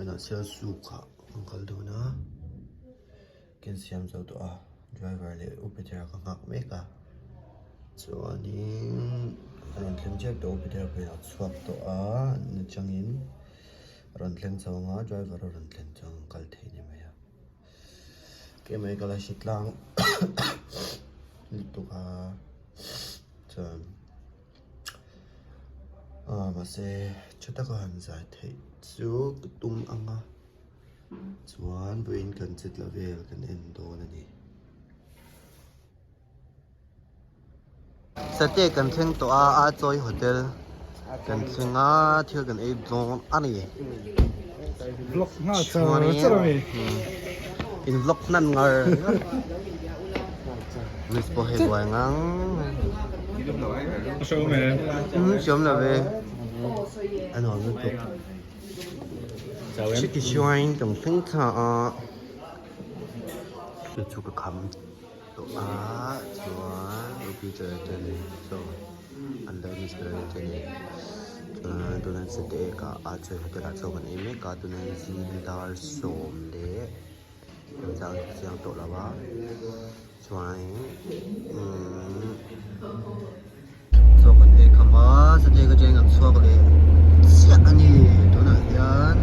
Vawiinah Sialsukah an kal dawn a, ka insiam zo tawh a, driver leh U Petera ka nghak mek a, chuanin a rawn thleng chiah tawh U Petera pawhin a chhuak tawh a, nachangin a rawn thleng chho ang a, driver a rawn thlen chuan an kal thei ni mai a, keimah hi ka la hre tlang lutuk a, chuan. Aw mahse tha taka han zai theih chu ka tum ang a chuan vawiin kan che tla vel kan en dawn a ni. Sate kan thleng tawh a a chawi hotel kan thleng a thil kan ei dawn a ni. Vlog nghal char char a ni. In vlog hnan ngar ngar. Miss pawh hei buai ngang. Hriam lo ve. A nuam lutuk. Chutih chuan kan thleng thla a. Chu chu ka kham tawh a chuan computer te nen saw an lo display te nen chuan tunah sete ka a chaw hotel ah chaw kan ei mek a tunah zing dar sawm leh. Engzah nge ka chiang tawh lo a chuanin umm chaw kan ei kham a sateek atangin kan chhuak leh chiah a ni tunah hian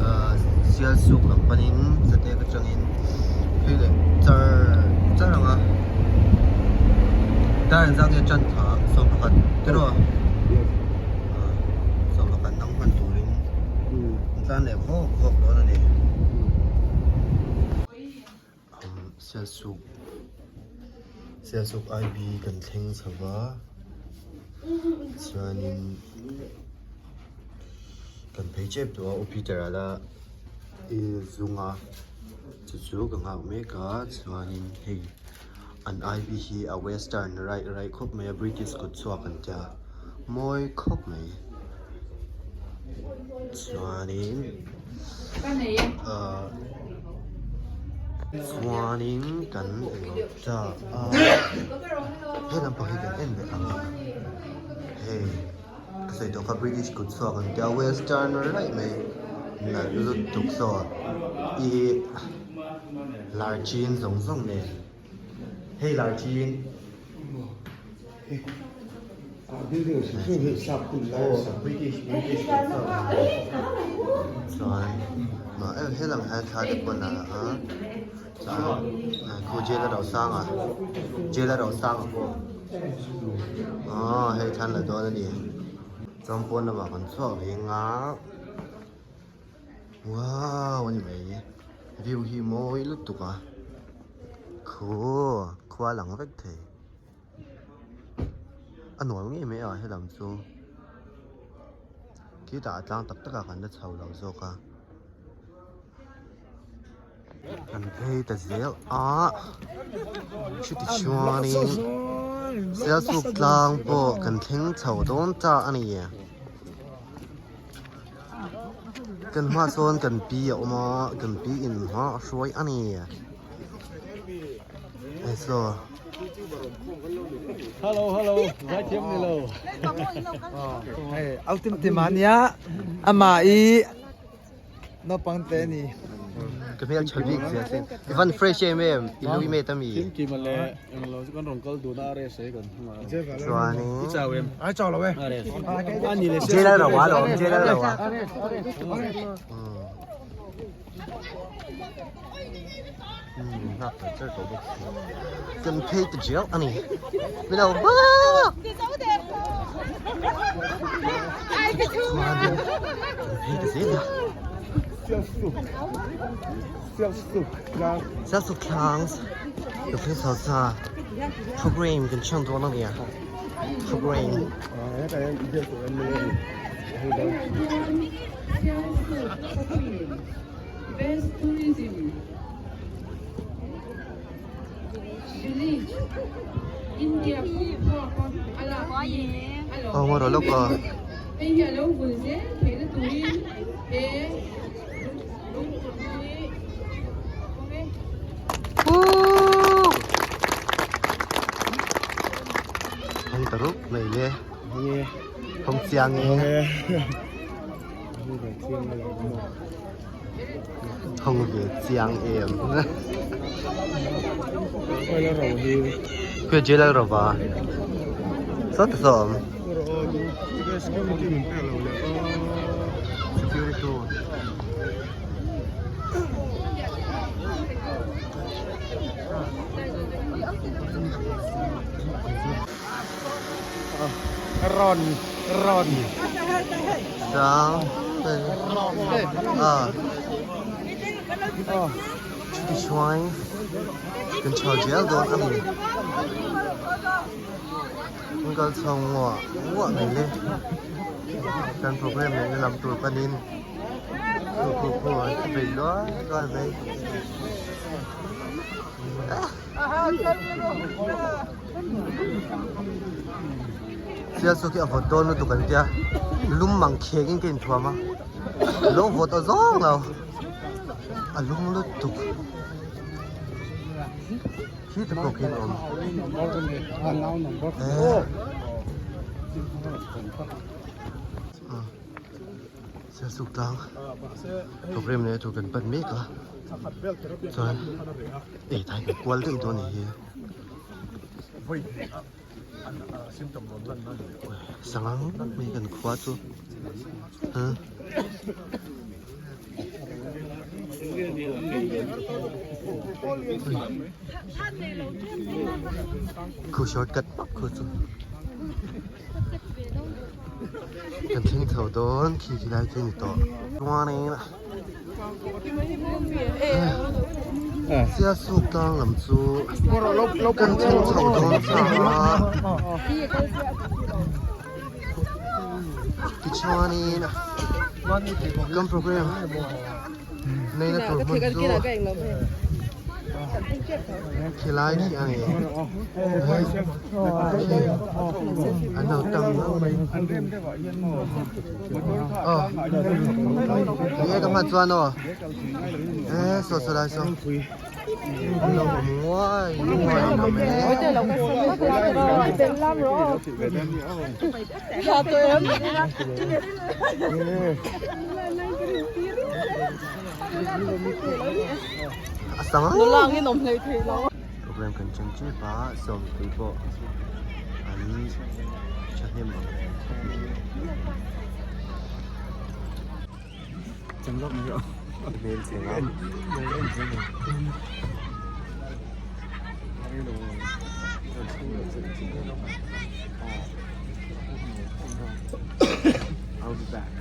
ahh sialsuk lam panin sateek atangin phei leh char char ang a dar engzah nge tan thla 11 tiraw ahh 11 nang hman turin. An tlan leh vawk vawk dawn a ni. Sialsuk Sialsuk IB kan thleng chho va chuanin kan phei tep tawh a U Peter a la i zung a chu chu ka nghak mek a chuanin hei an IB hi a western raih raih khawp mai a British kut chhuak an tia mawi khawp mai chuanin ahh chuanin kan englo ta a he lampang hi kan en leh ang a hei ka sawi tawh kha British kut chhuak an tia western raih mai nalh lutuk saw ih. Larchin zawng zawng nen hei larchin aw British British chuan helam hian thla te pawh a la a chuan khu jail a rosanga jail a rosanga pawh aw hei thlan la dawn a ni chuan pawn lamah kan chhuak ve ang a. Wow ani mai view hi mawi lutuk a khu khua lang vek thei a nuam ngei mai a helam chu khitah a tlang tak tak ah kan la chho lo zawk a kan phei ta zel a chuti chuanin sialsuk tlang pawh kan thleng chho dawn ta a ni. Kan hmaah sawn kan pi a awm a kan pi in hma a hruai a ni hei saw. Hello hello zaithiam ni lo hei au tim tim a nia ama i naupang te ni Ka hmel tha bik zia sin i van fresh em em i lui met ami Kim kim a le englo chu kan rawn kal dun a RSA kan hmu a chuanin i chau em ai chau lo e RSA ani le jail a ro a lawm jail a ro a kan phei ta zel ani min lo va chuanin kan phei ta zel a. Sialsuk tlang ka phei chho ta program kan chhiang dawn a nia program. Best Tourism Village India Aw ngaw rawh lawk aw. Hei hi a lo vul zel theihna turin he lungpui hi awm e. Hawng ta rup mai le. Hawng chiang e. Hawng ve chiang em. Khawi jail a ro va saw ta saw awm. Security. Ron Ron Sang a tichuan kan chho zel dawn a ni kan kal chho nguah nguah mai le kan program leh na lam tur panin khu khu khu an ti bei luai luai mai. Sial chu khi a vawt dawn lutuk an tia lum mang kheng in ka inthuam a lo vawt a zawng lo a lum lutuk khi te pawh khian a awm eh sial suk tlang program nei tur kan pan mek a chuan ei tai kan kual daih dawn a ni hi. Sangang mai kan khua chu huh khu shortcut pap khu chu kan thleng chho dawn khi khi lai khi a ni tawh chuanin Sialsuk tlang lam chu kan thleng chho dawn ta a tichuanin kan program neihna tur hmun chu khilai khi a ni an lo tam mai. Aw ni e ka hman chuan aw e saw saw lai saw an lo awm nguai nguai a awm e. A sang program kan chen tep a sawmpui pawh an thahnem ang reng khawp mai. Hmel chhe ngam. I'll be back.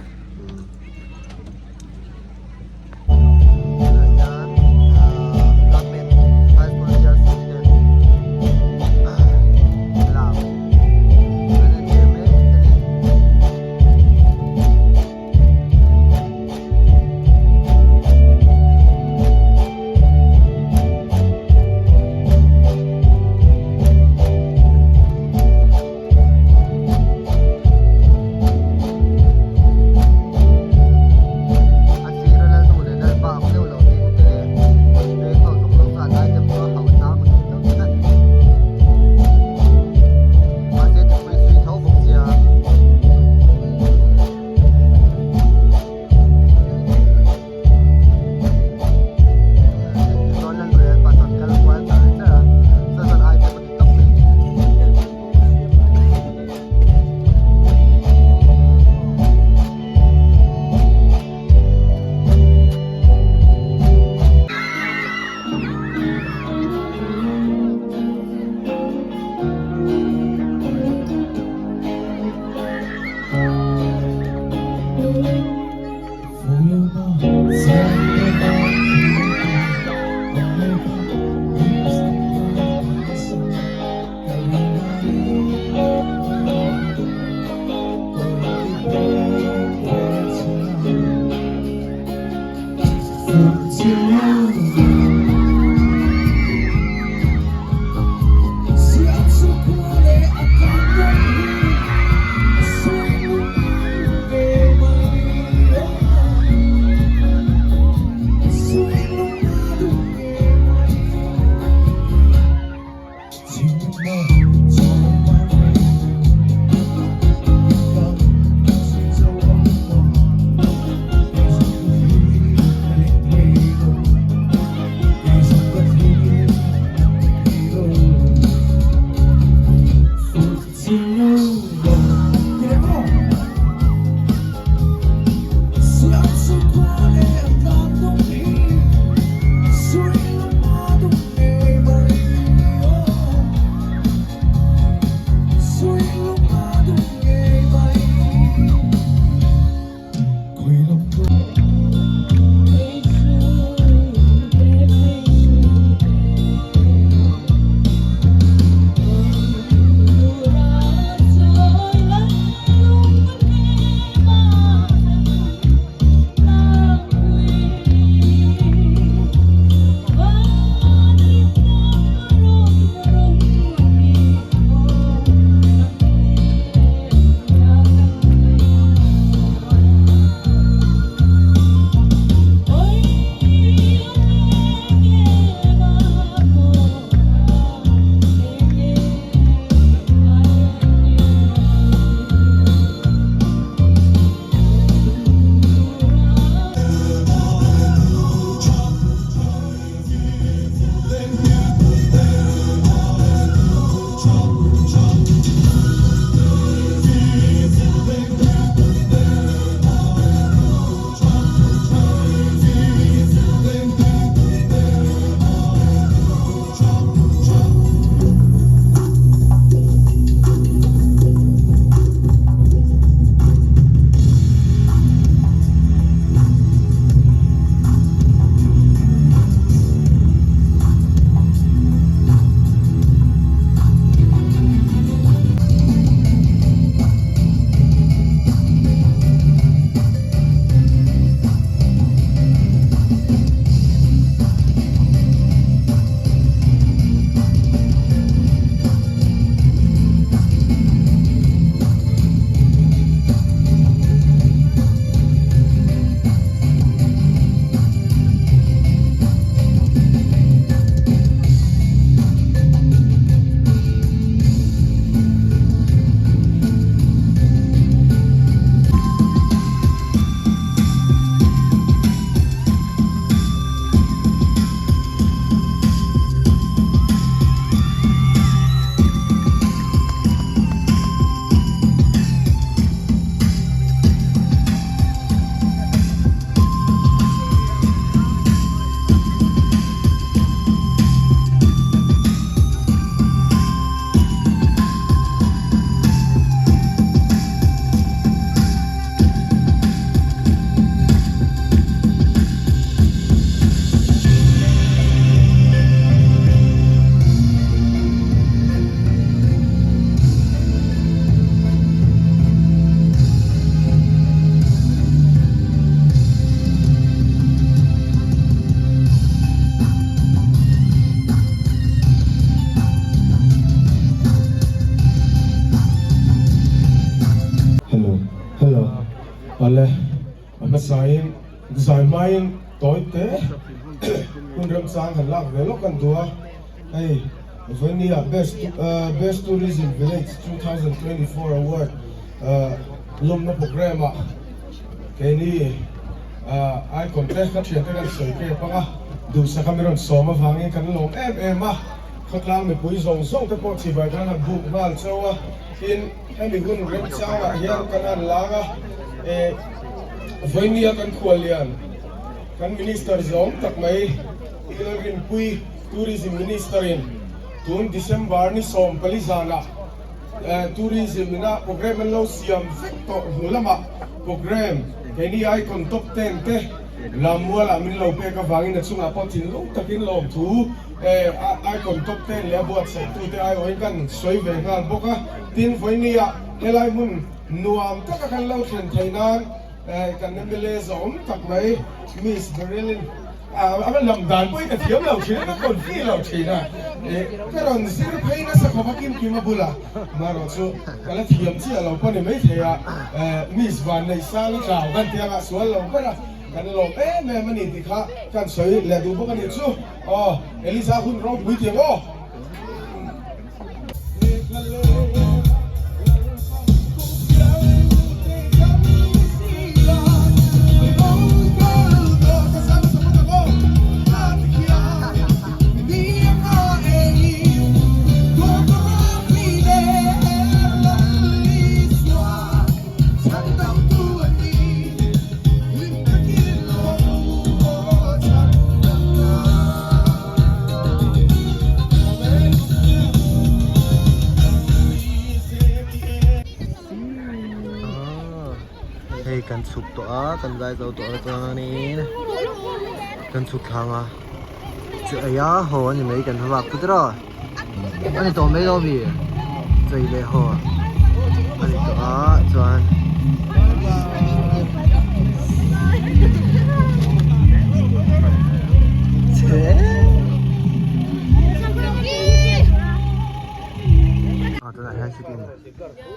Pale, a hmasain zai hmain tawi te hun remchang han lak ve lawk an duh a, hei Vawini-ah Best Best Tourism Village 2024 Award lawmna programme-ah keini Icon te ka thiante kan sawi kep ang a, duhsaka mi rawn sawm avangin kan lawm em em a, khawtlang mipui zawng zawng te pawh chibai kan han buk nghal chauh a, tin hemi hun remchangah hian kan han lang a, Vawinia kan khuallian kan Minister zawng tak mai Lalrinpuii Tourism Minister in tun December ni 14 zanah Tourism ina programme an lo siam vek tawh hnu lamah programme keini Icon Top Ten te Lammualah min lo pek avangin a chungah pawh thinlung takin lawmthu Icon Top Ten leh a buatsaih tute aiawhin kan sawi ve nghal bawk a. Tin, vawinia helai hmun nuam taka kan lo thlen theih nan kan mla zawm tak mai Miss Beryl-in A lam dan pawh hi ka thiam lo thin a, ka confi lo thin a, ka rawn zir phei nasa khawp a kim kim a bula, marawh chu ka la thiam chiah lo pawh ni maithei a, Miss Vanneihsanga tlau kan ti anga sual lo ber a, kan lawm em em a ni tih kha kan sawi leh duh bawk a nih chu, aw Eliza hun ropui tih ang aw. Hei kan chhuk tawh a kan zai zo tawh a chuanin kan chhuk thlang a chu ei a haw a ni mai kan hma bak chu tiraw a ni tawh mai lo mi chei leh haw a ni tawh a chuan. Tunah hian shooting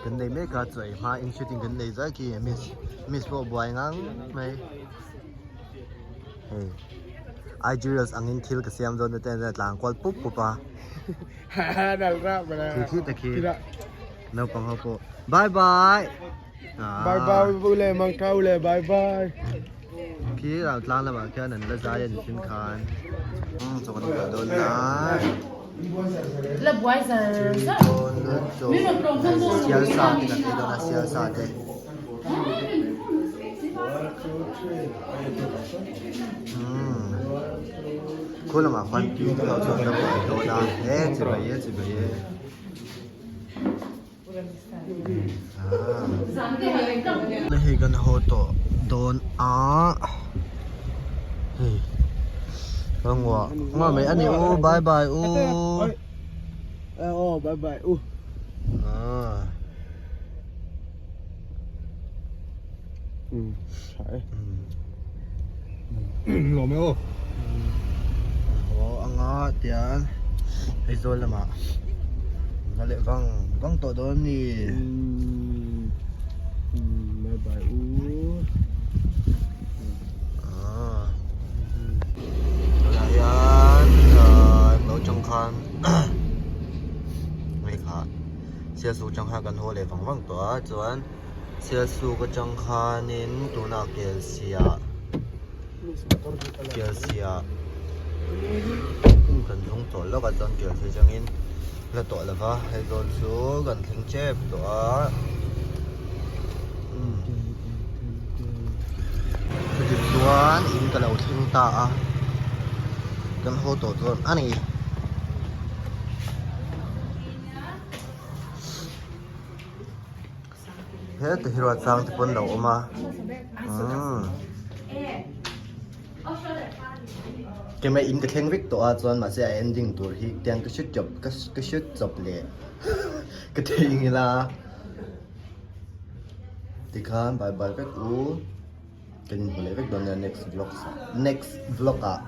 kan nei mek a chaw ei hma in shooting kan nei zai khi miss miss pawh buai ngang mai hei IG reels angin thil ka siam dawn te a tlang kual pup pup a khi khi te khi naupang ho pawh bye bye Bye bye u le mang tha u le bye bye. Khi rau tlang lamah khian an la zai a ni thin khan. Chaw kan buai dawn na. La buai zar zar. Sial sa te kan ei dawn a sial sa te. Khu lamah khuan tui te ho chuan la buai dawn a he chibai e chibai e. Hei kan haw tawh dawn a hei ka nguah nguah mai a ni u bye bye u aw bye bye u lawm e aw haw anga tian Aizawl lamah va leh vang vang tawh dawn a ni bye bye u tunah hian lo chang khan hei kha sialsuk chang khan kan haw leh vang vang tawh a chuan. Sialsuk atang khanin tunah Kelsiah Kelsiah kan hnung tawh lawk a chuan Kelsiah atangin la tawh lo va hei zawn chu kan thleng tep tawh a chutichuan in ka lo thleng ta a kan haw tawh dawn a ni. Heta hi ruat sang te pawn lo awm a umm kemah in ka thleng vek tawh a chuan mahse a ending tur hi tiang ka shoot chawp ka shoot chawp leh ka thei ila tikhan bye bye vek u kan inhmu leh vek dawn nia next vlog next vlog ah.